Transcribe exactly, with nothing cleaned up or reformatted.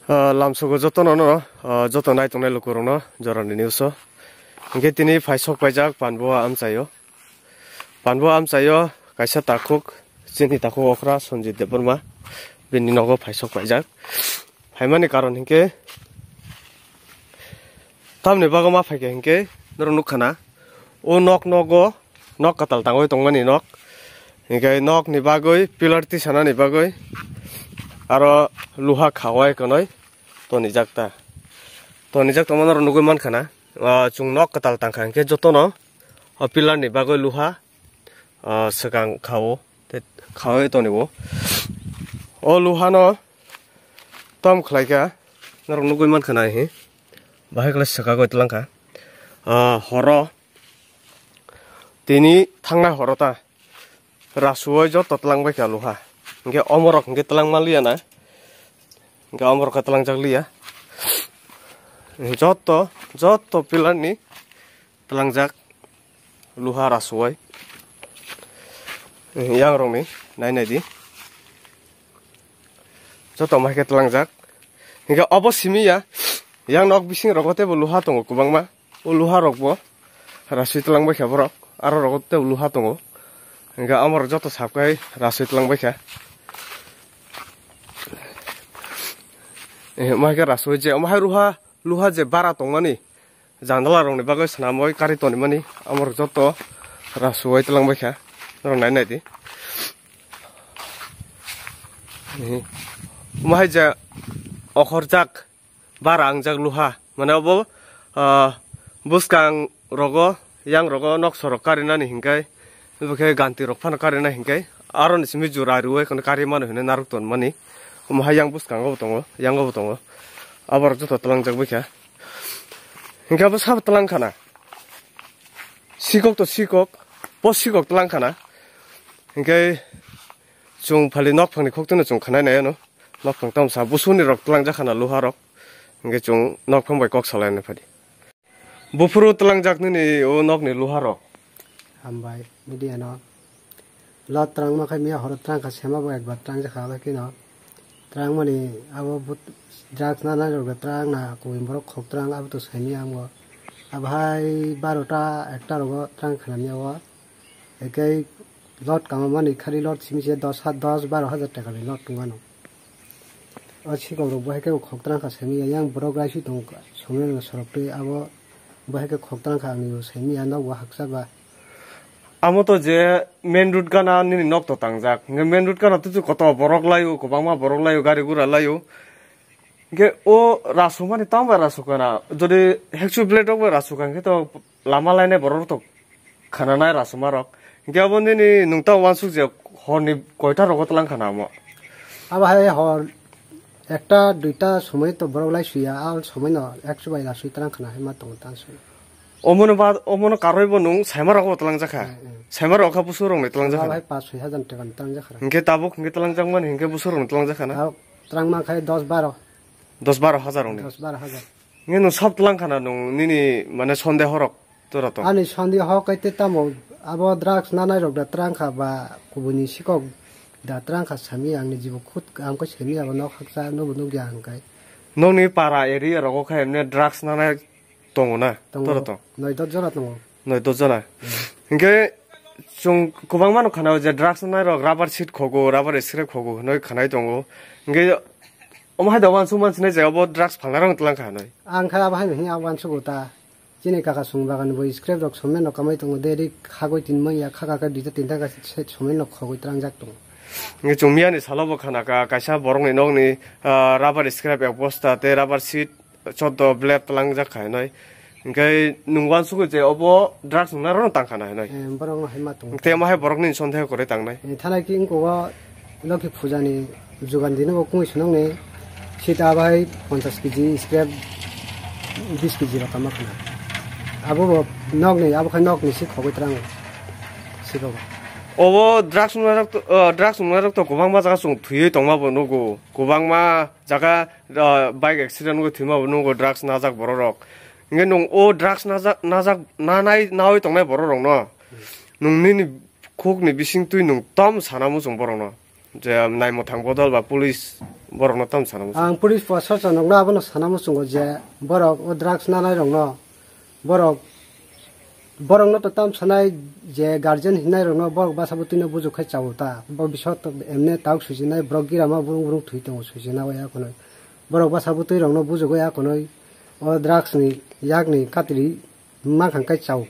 Ah, lamsogo jotono no, ah, joto naitongnai lukurokno jorani news o. Hingke tini phaisok paijak Panbua amchaio. Panbua amchaio kaisa takhuk, chini takhuk okra Sanjit Debbarma, bini nogo phaisok paijak. Phaimani karon hingke tamni bagwi ma phaikha hingke norok nukha na, o nok nogo nok kwtal tangwi tongmani nok. Hingke nokni bagwi pillar tisanani bagwi aro luha khawai kwnwi tonijak ta. Tonijak tongmano norok nugwi mankha na. Ah, chwng nok kwtal tangkha hingke jotono o pillar ni bagwi luha, ah, swkang khao, tei khawai tonio. O luhano tom khlaikha, norok nugwi mankha na hi. Bahai khlai swkagwi twlangkha. Ah, horo tini thangnai horo ta. Rasuoi joto twlang bai kha luha. Hingke omorok hingke twlang manliya na. Hingke omorok khe twlang jak liya. Joto, joto pillar ni twlang jak luha rasuoi. Yang rok ni nai nai di. Joto mai khe twlang jak. Hingke obo simi ya. Yang nok bising rogo tebo luha tongo kwbangma. O luha rok bo rasui twlang bai kha borok. Aro rogo tebo luha tongo. Hingke amorok joto sap khai rasui twlang bai kha. Eh, omo hai khe rasui je, omo hai luha, luha je bara tongmani, jandala rokni bagwi swnamwi kari tonimani, amorok joto rasui twlang bai kha. Norok nai nai di. Eh, omo hai je okhorjak, bara wngjak luha. Mane obo, ah, bwskang rogo, yang rogo nokso rok karinani hinkai, bokhe ganti rok phano karina hinkai, aroni simi jura rwi kono kari mano hinwi narwk tonmani. Omo hai yang bwskango bo tongo, yango bo tongo. Aborok joto twlangjak bai kha. Hinke abo sabo twlang khana. Sikok to sikok, po sikok twlang khana. Hinke chwng phali nokphangni khoktono chwng khanai nai ano. Nokphang tamsa busuni rok twlangjak khana luha rok. Hinke chwng nokphang bai kok salaina phadi. Buphuru twlangjak nini o nokni luha rok. Hambai, media no. Lot twlangma khai miya horo twlang kha sema bo ekbar twlangjak kha alai kheno. Twlangmani abo but drugs na nai rok twlang na kubui borok khok twlang abo to saimanya ang bo. Abo hai barota ekta rogo twlang khana miya o. Ekai lot kama mani khali lot simi se dos ha-, dos baro hajar taka ni lot tong mano. O sikok rok bo hai khe bo khok twlang kha simi ya, yang borok raisi tong somoi no sorok twi abo bo hai khe khok twlang kha ang ni bo simi ya nok bo haksa ba. Amo to je main road gana nini nok to tangjak. Hingke main road gana tutu koto borok laio, kwbangma borok laio, gari gura laio. Hingke o rasumani tamo bai rasukana, jodi heksu blade rok bai rasukha hingke to lama lainai borok rok to khananai rasuma rok. Hingke abo nini nwng tamo uansuk je horni koita rogo twlang khana amo. Abo hai hor ekta duita somoi to borok lai suya, al somoi no eksu bai rasui twlang khana hai ma tongo tang soi. Omono ba, omono karwi bo nwng saima rogo twlang jakha. Hmm, hmm. Saima rok kha busu rok ni twlang jakha. Abo hai paanch soi hajar taka ni twlang jakha. Hingke tabuk hingke twlang jakmani hingke busu rok ni twlang jakha na. Tabuk twlang man khai dos baro. Dos baro hajar wngni. Dos baro hajar. Nge nwng sab twlang khana nwng nini mane sonde horok tora to. Ani sonde hok kai te tamo abo drugs nanai rok da twlang kha ba kubuni sikok da twlang kha sami ang ni jibo khud ang ko semi abo nok haksa no bo nugya ang kai. Nokni para area rogo khe emne drugs nanai tongo na? Tongo. Tora to. Noi dot jora tongo. Noi dot jora. Hmm. Hingke chwng kwbangma no khana je drugs nanai rok rubber sheet khogo, rubber scrap khogo hinoi khanai tongo. Hingke omo hai da uansuk mansinai je obo drugs phalna rok twlang kha hinoi. Ang kha abo hai hini abo uansuk ta. Chini kaka sung bagan bo scrap rok somya no kamai tongo de ri khagoi tin manya kha kha kha duita tinta ka se somya no khogoi twlang jak tongo. Hingke chwng miyani salo bo khana ka kaisa borok ni nok ni, ah, rubber scrap ek bosta tei rubber sheet. Choto blep twlangjak kha hinoi. Hingke nwng uansukgo je obo drugs nwngnai rokno tang khana hinoi. Eh, borok no hai ma tongo. Tei omo hai borok nini sondeho kwrwi tangnai. Eh, thanai ki wngkha o Lokhi puja ni jugan dino bo kungwi swnamni sita bai ponchas kg scrap bis kg rok tama khana. Abo bo nokni, abo khe nokni si khogwi twlang siko bo. Obo drugs nwngnai rok to, o, drugs nwngnai rok to kwbangma jaga chwng thwiwi tongma bo nugo. Kwbangma jaga, ah, bike accident wngwi thwima bo nukgo drugs najak borok rok. Hingke nwng o drugs najak, najak, nanai, nawi tongnai borok rok no. Nwng nini khuk ni bising twi nwng tom sana muchung borok no. Je naimwthang bodol ba police borokno tam sana muchungo? Ang police proshasonrokno abono sana muchungo je borok o drugs nanai rokno, borok, borokno to tam sanai je guardian hinai rokno borok basa bwtwino bujuk khai chao ta. Bo bisok to emne tauk sujinai, borok girama burung burung thwi tongo sujina o ya khwnwi. Borok basa bwtwi rokno bujugo ya khwnwi o drugs ni yakni katri mankha khe chao.